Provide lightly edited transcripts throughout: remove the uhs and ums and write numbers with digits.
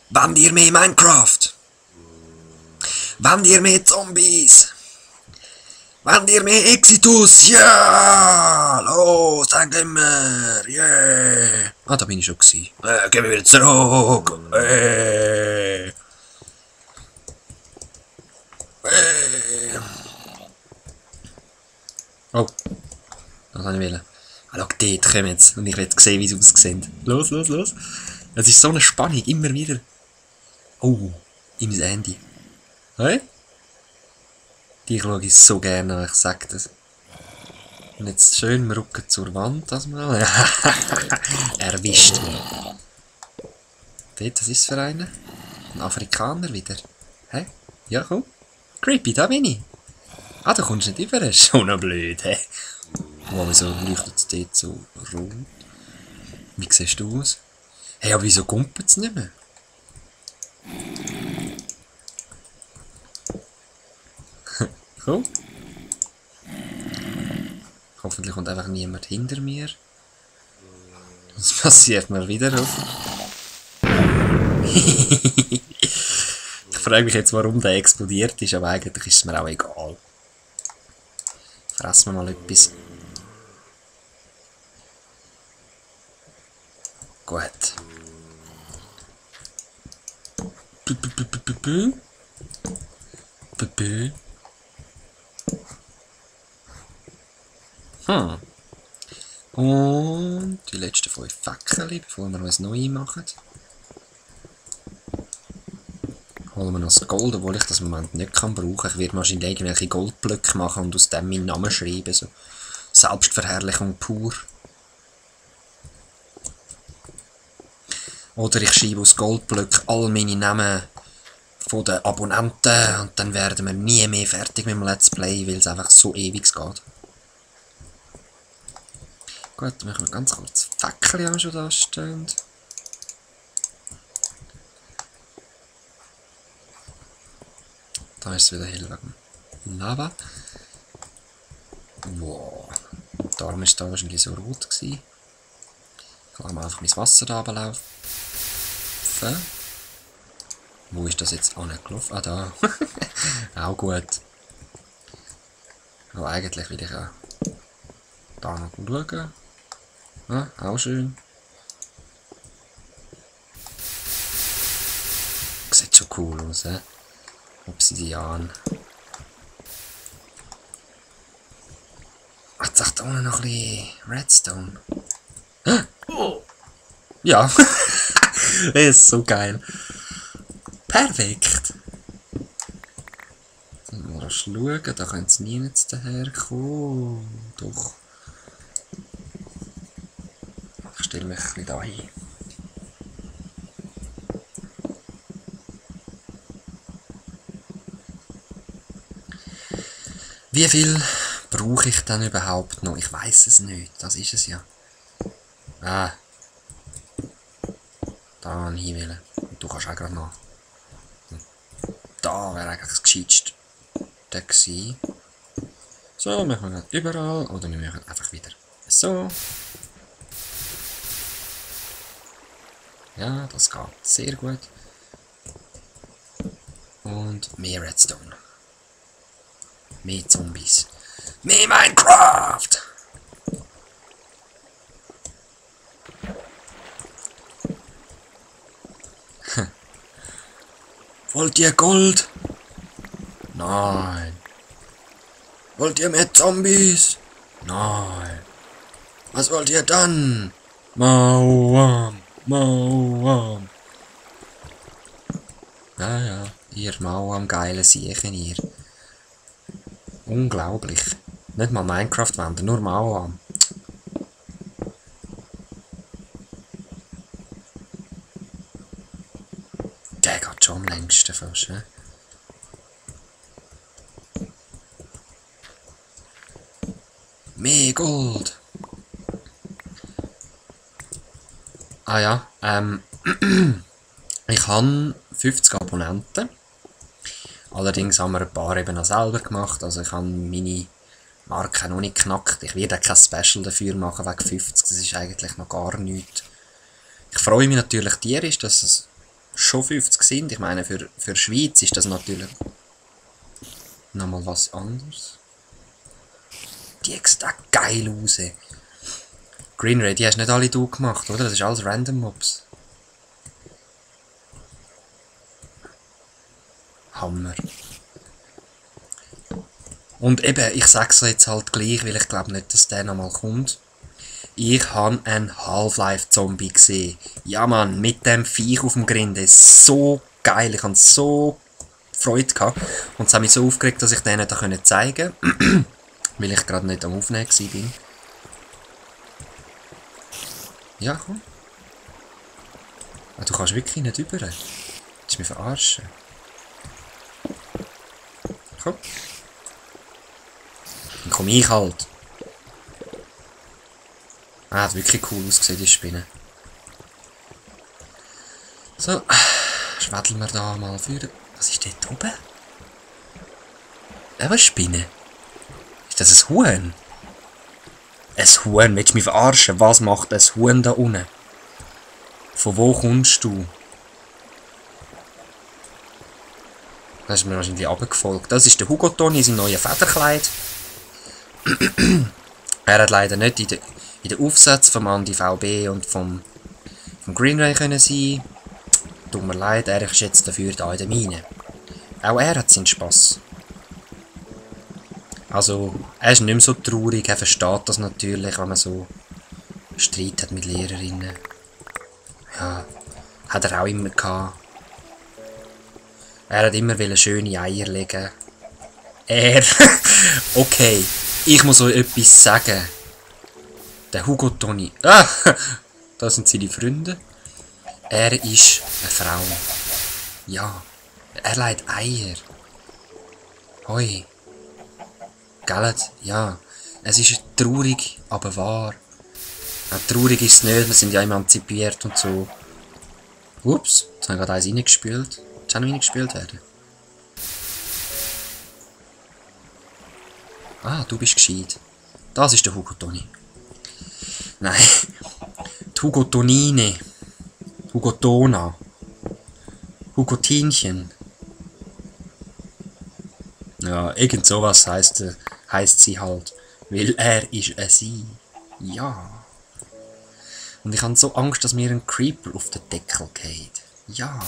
Wollt ihr mehr Minecraft? Wollt ihr mehr Zombies? Wollt ihr mehr Exitus? Ja! Los, dann gehen wir! Yeah! Ah, da bin ich schon gewesen. Gehen wir wieder zurück! Oh, das wollte ich wollen. Ah, schau, dort kommen jetzt. Und ich will sehen, wie sie aussehen. Los, los, los. Es ist so eine Spannung, immer wieder. Oh, im Handy. Hey? Die schaue ich so gerne an, ich sag das. Und jetzt schön im Rücken zur Wand, das mal. Erwischt mich. Dort, was ist es für einer? Ein Afrikaner wieder. Hä? Ja, komm. Creepy, da bin ich. Ah, da kommst du nicht über, schon noch blöd, hä? Oh, wieso leuchtet es dort so rot? Wie siehst du aus? Hey, aber wieso kumpelt es nicht mehr? Komm. Hoffentlich kommt einfach niemand hinter mir. Das passiert mir wieder auf. Ich frage mich jetzt, warum der explodiert ist, aber eigentlich ist es mir auch egal. Fressen wir mal etwas. Gut. Und die letzten 5 Fackeln, bevor wir uns neu machen. Holen wir noch das Gold, obwohl ich das im Moment nicht brauchen kann. Ich werde wahrscheinlich irgendwelche Goldblöcke machen und aus dem meinen Namen schreiben. So. Selbstverherrlichung pur. Oder ich schreibe aus Goldblöcken all meine Namen von den Abonnenten und dann werden wir nie mehr fertig mit dem Let's Play, weil es einfach so ewig geht. Gut, dann machen wir ganz kurz Fackel, die schon da stehen. Da ist es wieder hell wegen Lava. Wow. Darum war da wahrscheinlich so rot gewesen. Ich kann mal einfach mein Wasser da runterlaufen. Wo ist das jetzt angelaufen? Ah, da. Auch gut. Aber eigentlich will ich auch da noch schauen. Ja, auch schön. Sieht schon cool aus, hä? Obsidian. Ach, jetzt sagt da unten noch ein bisschen Redstone. Ja. Das ist so geil. Perfekt. Dann mal schauen, da könnte es nie jetzt daherkommen. Doch. Ich stelle mich ein bisschen da hin. Wie viel brauche ich dann überhaupt noch? Ich weiß es nicht. Das ist es ja. Ah. Da hinwählen. Und du kannst auch gerade noch. Da wäre eigentlich das Gescheitste gewesen. So, machen wir gerade überall. Oder wir machen einfach wieder so. Ja, das geht sehr gut. Und mehr Redstone. Mehr Zombies. Mehr Minecraft! Wollt ihr Gold? Nein. Wollt ihr mehr Zombies? Nein. Was wollt ihr dann? Mauern. Mauern. Ja, ihr Mauern geile Siechen ihr. Unglaublich. Nicht mal Minecraft wenden, nur Mauern. Der geht schon am längsten fast, ne? Mehr Gold! Ah ja, ich habe 50 Abonnenten. Allerdings haben wir ein paar eben auch selber gemacht, also ich habe meine Marke noch nicht geknackt. Ich werde kein Special dafür machen wegen 50, das ist eigentlich noch gar nichts. Ich freue mich natürlich tierisch, dass es schon 50 sind. Ich meine, für die Schweiz ist das natürlich nochmal was anderes. Die sieht auch geil aus. Green Ray, die hast nicht alle du gemacht, oder? Das ist alles Random Mobs. Hammer. Und eben, ich sag's jetzt halt gleich, weil ich glaube nicht, dass der nochmal kommt. Ich habe einen Half-Life-Zombie gesehen. Ja Mann, mit dem Viech auf dem Grinde. So geil, ich hatte so Freude gehabt. Und es hat mich so aufgeregt, dass ich den nicht zeigen konnte. Weil ich gerade nicht am Aufnehmen war. Ja, komm. Ah, du kannst wirklich nicht rüber. Willst du mich verarschen? Komm. Dann komme ich halt. Ah, hat wirklich cool ausgesehen, die Spinne. So, schwädeln wir da mal für. Was ist dort oben? Was Spinne? Ist das ein Huhn? Ein Huhn? Willst du mich verarschen? Was macht ein Huhn da unten? Von wo kommst du? Das ist mir wahrscheinlich runtergefolgt. Das ist der Hugo Toni in seinem neuen Federkleid. Er hat leider nicht in den Aufsätzen vom Andi VB und vom Green Ray können sein. Tut mir leid, er ist jetzt dafür da in der Mine. Auch er hat seinen Spass. Also, er ist nicht mehr so traurig, er versteht das natürlich, wenn man so Streit hat mit Lehrerinnen. Ja, hat er auch immer gehabt. Er hat immer schöne Eier legen. Okay, ich muss euch etwas sagen. Der Hugo Toni. Ah, das sind seine Freunde. Er ist eine Frau. Ja, er legt Eier. Hoi. Gell? Ja. Es ist traurig, aber wahr. Ja, traurig ist es nicht, wir sind ja emanzipiert und so. Ups, jetzt habe ich gerade eins reingespült. Jetzt auch noch reingespült werden. Ah, du bist gescheit. Das ist der Hugo Toni. Nein. Die Hugo Tonine. Hugo Tona. Hugo Tinchen. Ja, irgend sowas heisst sie halt. Weil er ist ein sie. Ja. Und ich habe so Angst, dass mir ein Creeper auf den Deckel geht. Ja.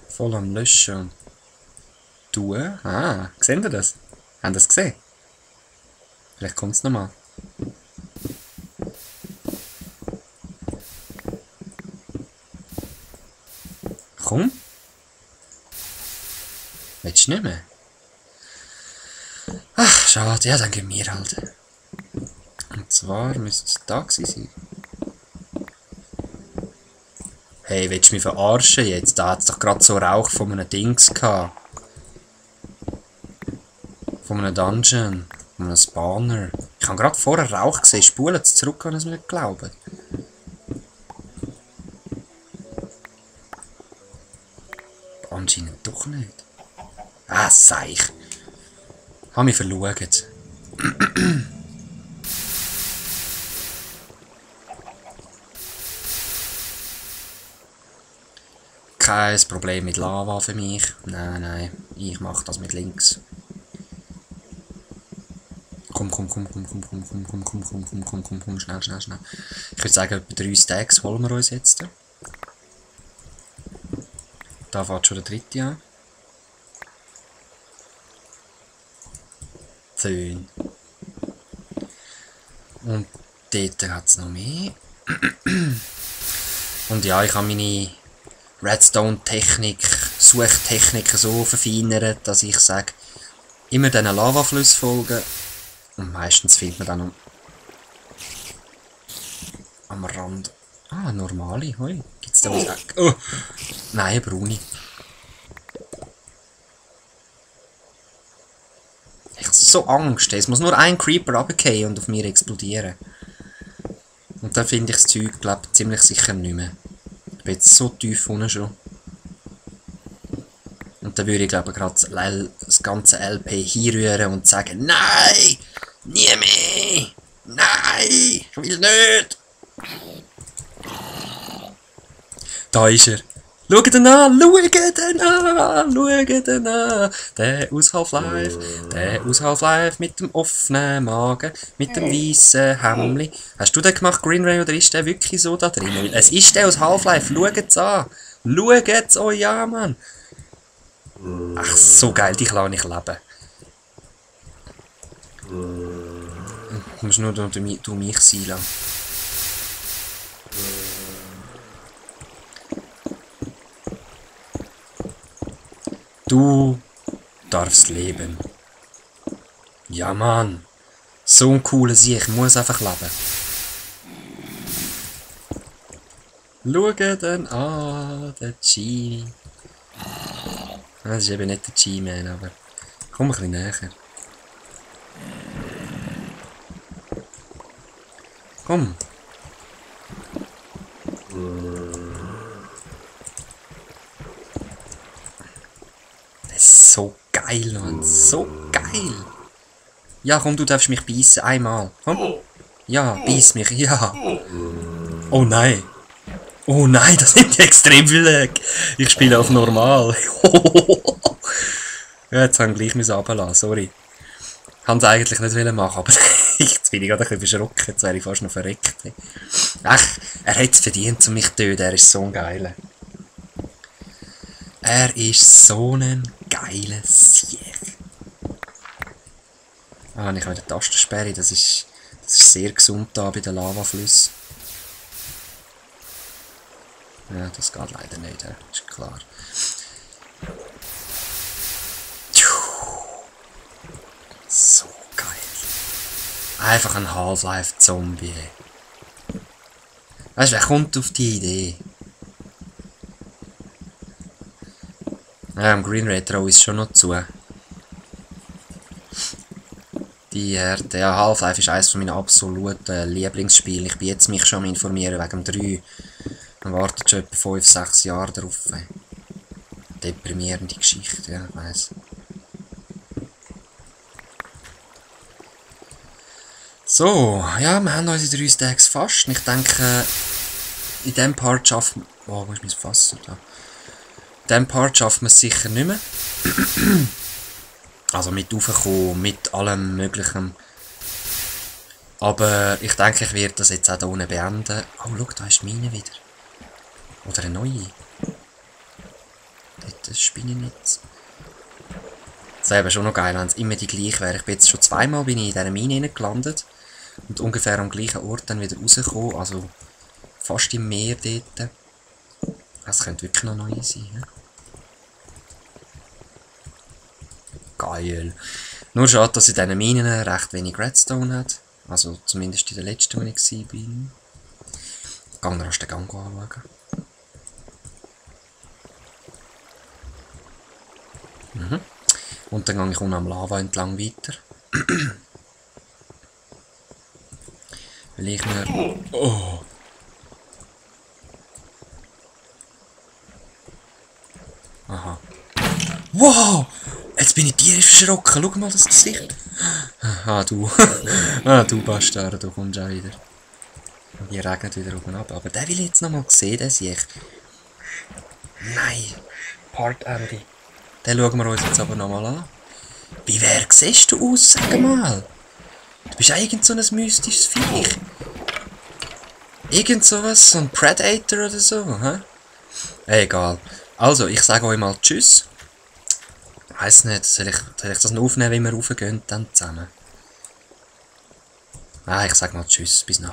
Voll am Löschen. Du? Ah, seht ihr das? Habt ihr das gesehen? Vielleicht kommt es nochmal. Komm. Willst du nicht mehr? Ach, schade. Ja, dann gehen wir halt. Und zwar müsste es da gewesen sein. Hey, willst du mich verarschen jetzt? Da hat es doch gerade so Rauch von einem Dings gehabt. Von einem Dungeon. Von einem Spawner. Ich habe gerade vorher Rauch gesehen. Spulen es zurück, wenn ihr es mir nicht glaubt. Anscheinend doch nicht. Ah, Seich. Hab mich verlogen. Kein Problem mit Lava für mich. Nein, nein. Ich mache das mit links. Komm, schnell. Ich würde sagen, etwa 3 Stacks holen wir uns jetzt. Da fährt schon der dritte an. 10. Und dort hat es noch mehr. Und ja, ich habe meine Redstone-Technik, Suchtechnik so verfeinert, dass ich sage, immer diesen Lavafluss folgen. Und meistens findet man dann am Rand. Ah, normale. Hoi. Gibt's da was? Oh. Nein, braune. Ich habe so Angst. Es muss nur ein Creeper runterfallen und auf mir explodieren. Und dann finde ich das Zeug, glaube ich, ziemlich sicher nicht mehr. Ich bin jetzt so tief unten schon. Und dann würde ich glaube gerade das ganze LP hinrühren und sagen, nein, nie mehr, nein, ich will nicht. Da ist er. Schaut ihn an, schaut ihn an, schaut ihn an. Der aus Half-Life mit dem offenen Magen, mit dem weißen Hemdli. Hast du den gemacht, Green Ray, oder ist der wirklich so da drin? Weil es ist der aus Half-Life, schaut es an. Schaut es, oh ja, Mann. Ach, so geil, dich lasse ich leben. Du musst nur du mich sein lassen. Du darfst leben. Ja, Mann. So ein cooler Sieg. Ich muss einfach leben. Schau den an, der Genie. Das ist eben nicht der G-Man, aber... Komm ein bisschen näher. Komm. Das ist so geil, Mann. So geil. Ja, komm, du darfst mich beißen. Einmal. Komm. Ja, beiß mich. Ja. Oh nein. Oh nein, das nimmt extrem viel weg. Ich spiele auf normal. Ja, jetzt habe ich gleich runterlassen. Sorry. Ich wollte es eigentlich nicht machen, aber jetzt bin ich gerade ein bisschen verschrocken. Jetzt wäre ich fast noch verreckt. Ach, er hat es verdient, um mich zu töten. Er ist so ein Geiler. Er ist so ein geiler Sieg. Ah, ich habe eine Tastensperre. Das ist sehr gesund da bei den Lavaflüssen. Ja, das geht leider nicht, ist klar. So geil. Einfach ein Half-Life-Zombie. Weißt du, wer kommt auf die Idee? Ja, im Green Ray traue ich es schon noch zu. Die Härte. Ja, Half-Life ist eines meiner absoluten Lieblingsspiele. Ich bin jetzt mich schon am informieren wegen dem 3. Man wartet schon etwa 5-6 Jahre darauf. Deprimierende Geschichte, ja, ich weiss. So, ja, wir haben unsere 3 Stacks fast. Ich denke, in diesem Part schaffen wir... Oh, wo ist mein Fass? Da. In diesem Part schaffen wir es sicher nicht mehr. Also mit raufkommen, mit allem Möglichen. Aber ich denke, ich werde das jetzt auch hier unten beenden. Oh, schau, da ist die Mine wieder. Oder eine neue. Das Spinnennetz. Das wäre schon noch geil, wenn es immer die gleiche wäre. Ich bin jetzt schon zweimal in dieser Mine gelandet. Und ungefähr am gleichen Ort dann wieder rausgekommen. Also fast im Meer dort. Das könnte wirklich noch neu sein. He? Geil. Nur schade, dass in diesen Minen recht wenig Redstone hat. Also zumindest in der letzten, wo ich war. Ich gehe noch den Gang anschauen. Und dann gehe ich unten am Lava entlang weiter. Weil ich mir... Oh! Aha. Wow! Jetzt bin ich tierisch verschrocken. Schau mal das Gesicht. Ah, du. Ah, du Bastard, du kommst auch wieder. Und hier regnet wieder oben ab. Aber den will ich jetzt nochmal sehen, den sehe ich. Nein. Part Andy. Den schauen wir uns jetzt aber nochmal an. Wie wer siehst du aus, sag mal? Du bist irgend so ein mystisches Viech. Irgend sowas, so ein Predator oder so, hä? Egal. Also, ich sage euch mal Tschüss. Weiss nicht, soll ich das noch aufnehmen, wenn wir raufgehen dann zusammen? Ah, ich sag mal Tschüss, bis nachher.